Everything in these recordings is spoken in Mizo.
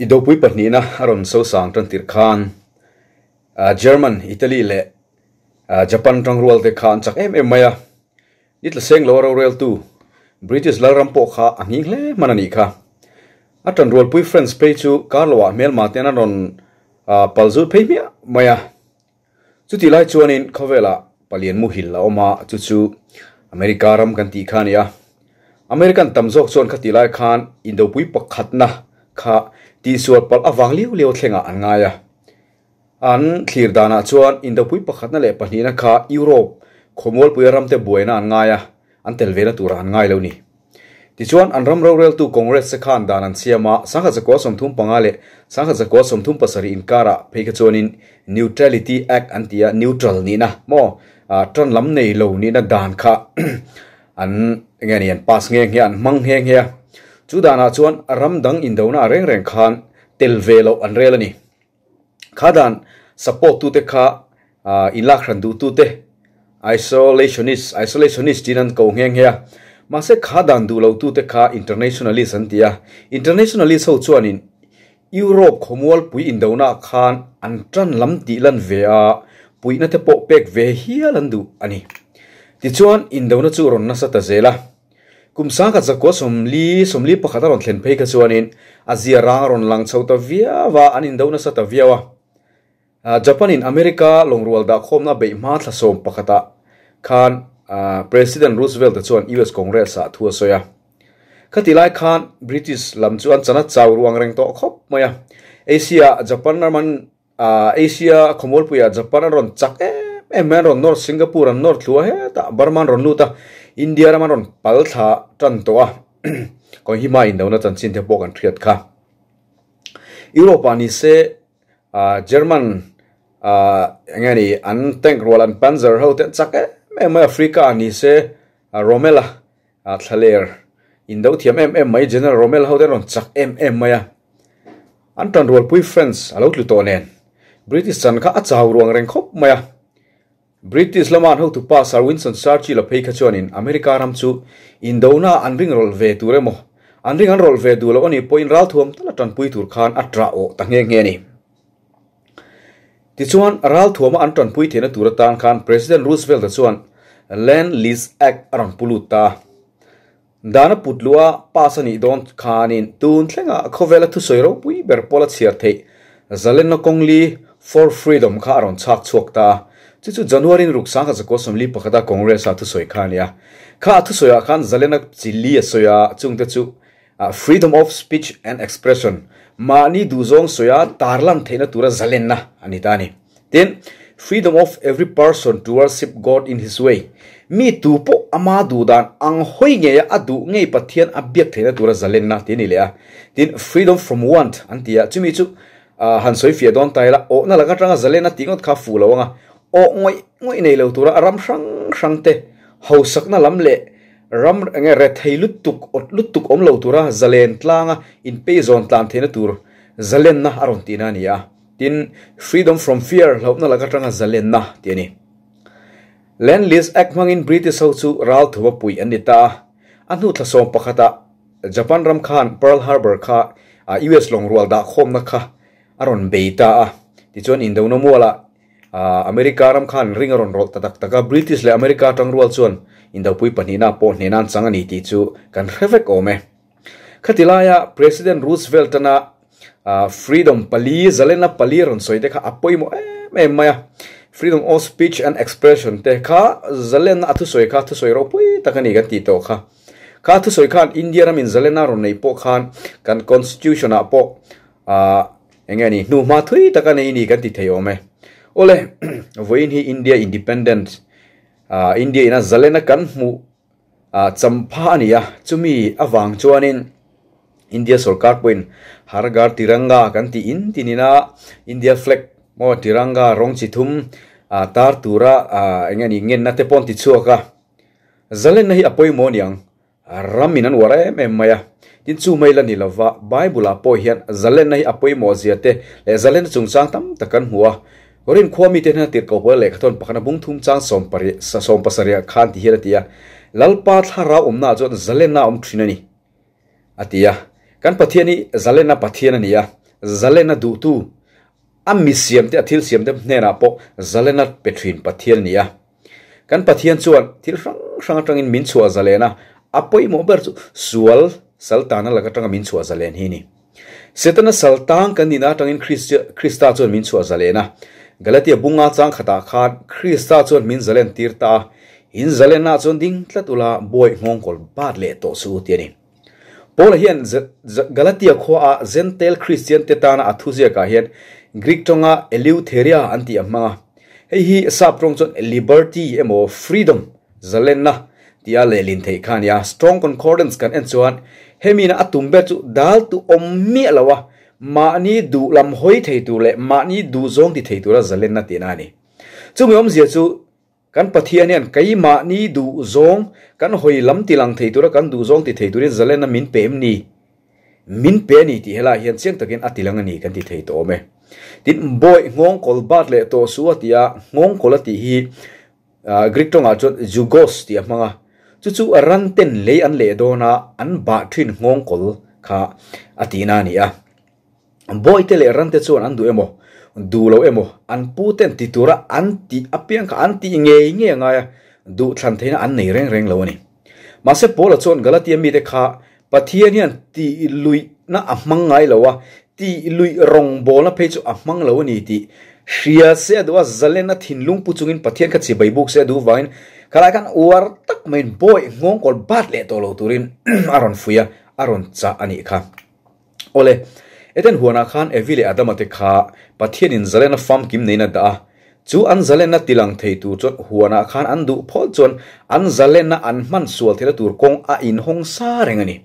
Indopui pahnihna a rawn sosang tan tirh khan German, Italy leh Japan tangrual te kha an chak em em mai a. Ni tla seng lo a roreltu British lalram pawh kha a nghing hle hman a nih kha. A tanrualpui France phei chu karloah hmelma ten an rawn palzut phei hmiah mai a. Chutih lai chuanin khawvelah palian muhil a awm a, chu chu America ram kan tih kha a ni a. American tam zawk chuan khatih lai khan indopui pakhatna kha tihsual palh avang liau liau thlengah an ngai a. An thlir danah chuan indopui pakhatna leh pahnihna kha Europe khawmualpuia ramte buaina an ngai a, an tel vena turah an ngai lo ni. Tichuan, an ram roreltu Congress te khan dan an siam a, 1935 leh 1937 inkarah phei kha chuanin Neutrality Act an ti a, neutral nihna maw, tan lam nei lo nihna dan kha an enge ni an pass nghe nghe a, an hmang nghe nghe a. Chu danah chuan ram dang indona ah reng reng khan tel ve loh an rel a ni. Kha dan support tute kha inlak hran duh tute isolationist, isolationist tiin an ko nghe nghe a. Mahse kha dan duh lo tute kha internationalist an ti a. Internationalist ho chuanin Europe khawmualpui indona ah khan an tan lam tih lan ve a, puihna te pawh pek ve hial an duh a ni. Tichuan indona chu rawn nasa ta zel a. Kum 1940, 41 a rawn thlen phei kha chuanin a zia rang a rawn lang chho ta viau a, an indo nasa ta viau a. Japan-in America lawngrual dahkhawmna beih hma thla sawm pakhatah khan President Roosevelt-a chuan US Congress-ah thu a sawi a. Khatih lai khan British lam chu an chan a chau ruang reng tawh khawp mai a. Asia-ah Japan ram an Asia khawmualpuiah Japan an rawn chak em em mai, an rawn nawr Singapore an nawr thlu a, hetah Burma an rawn lut a, India ram an rawn pal thla tan tawh a, Kohima indona chanchin te pawh kan hriat kha. Europe ah ni se German eng nge ni an tank rual an Panzer ho te an chak em em mai, Africa ah ni se Rommel a thlaler indo thiam em em mai, General Rommel ho te an rawn chak em em mai a. An tanrualpui France a lo tlu tawh nen, British chan kha a chau ruang reng khawp mai a. British lama an hotupa Sir Winston Churchill a phei kha chuanin America ram chu indona an ring rawlh ve tur emaw, an ring an rawlh ve duh loh a nih pawhin ralthuam tala tanpui tur khan a ṭah awh ta nghe nghe a ni. Tichuan, ralthuama an tanpui theihna tur atan khan President Roosevelt-a chuan Lend-Lease Act a rawn pu lut ta a. Dan a put luh a, pass a nih dawn khanin tun thlengah khawvela thusawi ropui ber pawl a chhiar theih Zalenna Kawngli For Freedom kha a rawn chhak chhuak ta a. Chu chu January ni ruk 1941 a Congress-a thusawi kha a ni a. Kha a thusawiah khan Zalenna chi li a sawi a, chungte chu Freedom of Speech and Expression, mahni duhzawng sawia tarlan theihna tura zalenna a ni ta a ni. Tin, freedom of every person to worship God in his way, mi tu pawh ama duh dan ang hawi ngeia a duh ngei Pathian a biak theihna tura zalenna tih a ni leh a. Tin, freedom from want an ti a, chumi chu han sawi fiah dawn ta ila, awhna lak atanga zalenna tih ngawt kha a fuh lo ang a, awh ngawih ngawih nei lo tura ram hrang hrang te hausakna lam leh ram enge rethei lutuk awt lutuk awm lo tura zalen tlanga inpeizawn tlan theihna tur zalenna a rawn tihna a ni a. Tin, Freedom from Fear, hlauhna lak atanga zalenna tih a ni. Lend Lease Act hmangin British ho chu ral thuma puih an ni ta a. A hnu thla sawm pakhatah Japan ram khan Pearl Harbor kha US lawng rual dah khawmna kha a rawn bei ta a. Tichuan Indona mualah America ram khan ring a rawn rawlh ta tak tak a. British leh America tangrual chuan Indopui pahnihna pawh hnehna an chang a ni tih chu kan hre vek awm e. Khati laia President Roosevelt-ana Freedom pali, zalenna pali rawn sawi te kha a pawimawh em em mai a. Freedom of speech and expression te kha zalenna a thusawi kha thusawi ropui tak a ni kan tih tawh kha. Kha thusawi khan India ramin zalenna rawn neih pawh khan kan constitution ah pawh eng nge ni hnuhma thui tak a nei ni kan ti thei awm e. Awle, vawiin hi India independence, India ina zalenna kan hmuh Champha a ni a, chumi avang chuanin India sorkar pawhin Har Ghar Tiranga kan tih in tinin a, India flag maw Tiranga rawng chi thum tar tura eng nge ni ngenna te pawh an ti chhuak a. Zalenna hi a pawimawh a ni ang, ramin an uar em em mai a. Tin chu mai la ni lova, Bible ah pawh hian zalenna hi a pawimawh zia te leh zalenna chungchang tam tak kan hmu a. Korin khua mite hnena tirhkoh pawl lehkha thawn pakhana bung thum chang 17 khan ti hian a ti a, Lalpa thlarau awmnaah chuan zalenna a awm thin a ni, a ti a. Kan Pathian hi zalenna Pathian a ni a, zalena duhtu, a mi siamte, a thil siamte hnenah pawh zalena pe thin Pathian a ni a. Kan Pathian chuan thil hrang hrang atangin min chhuah zalen a, a pawimawh ber chu sual saltana lak atanga min chhuah zalen hi a ni. Setana saltang kan nihna atangin Krista chuan min chhuah zalen a. Galatia bunga chang khatah khan Krista chuan min zalen tir ta a, In zalenna chuan ding tlat ula buai nghawngkawl bat leh tawh suh u ti a ni. Paula hian Galatia khuaah Gentile Kristian te tana a thuziakah hian Greek tawnga eleutheria an tih a hmang a. Hei hi sap tawng chuan liberty emaw freedom, zalenna, tia lehlin theih kha a ni a. Strong Concordance kan en chuan hemi na a tum ber chu dal tu awm miah lo a, mahni duh lam hawi thei tur leh mahni duh zawng ti thei tura zalenna tihna a ni. Chumi awmzia chu Kan Pathian hian keimahni duh zawng kan hawi lam ti lang thei tura kan duh zawng ti thei turin zalenna min pe em ni? Min pe a ni tih helaiah hian chiang takin a ti lang a ni kan ti thei tawh awm e. Tin, bawih nghawngkawl bat leh tawh su a ti a, nghawngkawl a tih hi Greek tawngah chuan jugos tih a hmang a, chu chu ran ten lei an leh dawn a, an bah thin nghawngkawl kha a tihna a ni a. Bawihte leh rante chuan an duh emaw, duh lo emaw, an pu ten ti tura an tih apiang kha an tih ngei ngei a ngai a, duh thlan theihna an nei reng reng lo a ni. Mahse Paula chuan Galatia mite kha Pathian hian tih luihna a hmang ngai lo a, tih luih rawngbawlna phei chu a hmang lo a ni tih hria se a duh a, zalen a thinlung pu chungin Pathian kha chibai buk se a duh vangin khalai khan uar tak maiin bawih nghawngkawl bat leh tawh lo turin a rawn fuih a, a rawn chah a nih kha. Awle, Eden huanah khan Evi leh Adama te kha Pathianin zalenna famkim neiin a dah a. Chu an zalenna tilang thei tur chuan huanah khan an duh phawt chuan an zalenna an hman sual theihna tur kawng a inhawng sa reng a ni.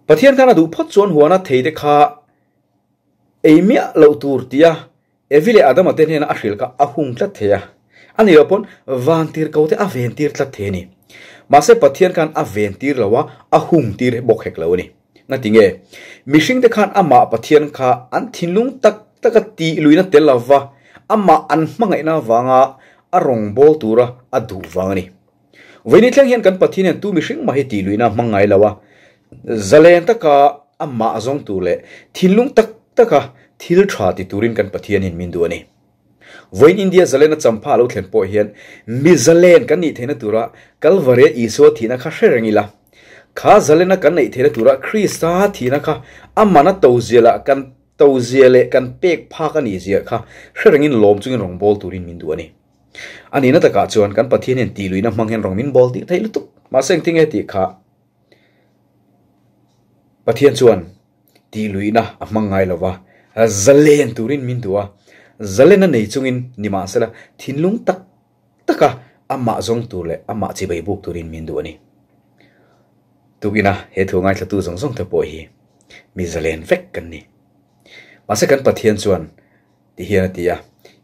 Pathian khan a duh phawt chuan huana thei te kha ei miah loh tur tia Evi leh Adama te hnena a hrilh kha a hung tlat thei a, a ni lo pawn vantir ko te a ventir tlat thei a ni. Mahse Pathian khan a ventir lo a, a hung tir bawk hek lo a ni. Ngati nge? Mihring te khan amah Pathian kha an thinlung tak taka tih luihna tel lova amah an hmangaihna avanga a rawngbâwl tura a duh vang a ni. Vawiin thleng hian kan Pathian hian tu mihring mah hi tih luihna a hmang ngai lo a, zalen taka amah zawng tur leh thinlung tak taka thil tha ti turin kan Pathian hian min duh a ni. Vawiin India zalena champha a lo thlen pawh hian mi zalen kan nih theihna tura Kalvaria Isua thihna kha hre reng ila, kha zalena kan neih theihna tura Krista thihna kha amana to zialah kan to zia leh kan pek phak a nih zia kha hre rengin lawm chungin rawngbâwl turin min duh a ni. A nihna takah chuan kan Pathian hian tih luihna hmang hian rawng min bawl tih theih lutuk. Mahse engtin nge tih kha Pathian chuan tih luihna a hmang ngai lo va, zalen turin min duh a, zalen a nei chungin nimahsela thinlung tak taka amah zawng tur leh amah chibai buk turin min duh a ni. Tukina he thu ngaithlatu zawng zawng te pawh hi mi zalen vek kan ni. Mahse kan Pathian chuan Ti hian a ti a,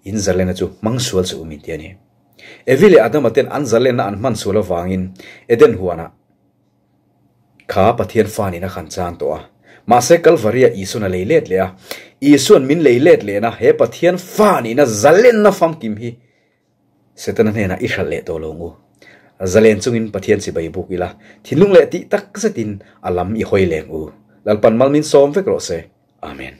In zalenna chu hmang sual suh u min ti a ni. Evi leh Adama ten an zalenna an hman sual avangin Eden huanah kha Pathian fa nihna kha an chang tawh a. Mahse Kalvaria Isuan a lei let leh a, Isuan min lei let lehna he Pathian fa nihna zalenna famkim hi Setana hnenah i hralh leh tawh lo ang u. Zalen chungin Pathian chibai buk ila, thinlung leh tih tak zetin a lam i hawi leng u. Lalpan mal min sawm vek rawh se. Amen.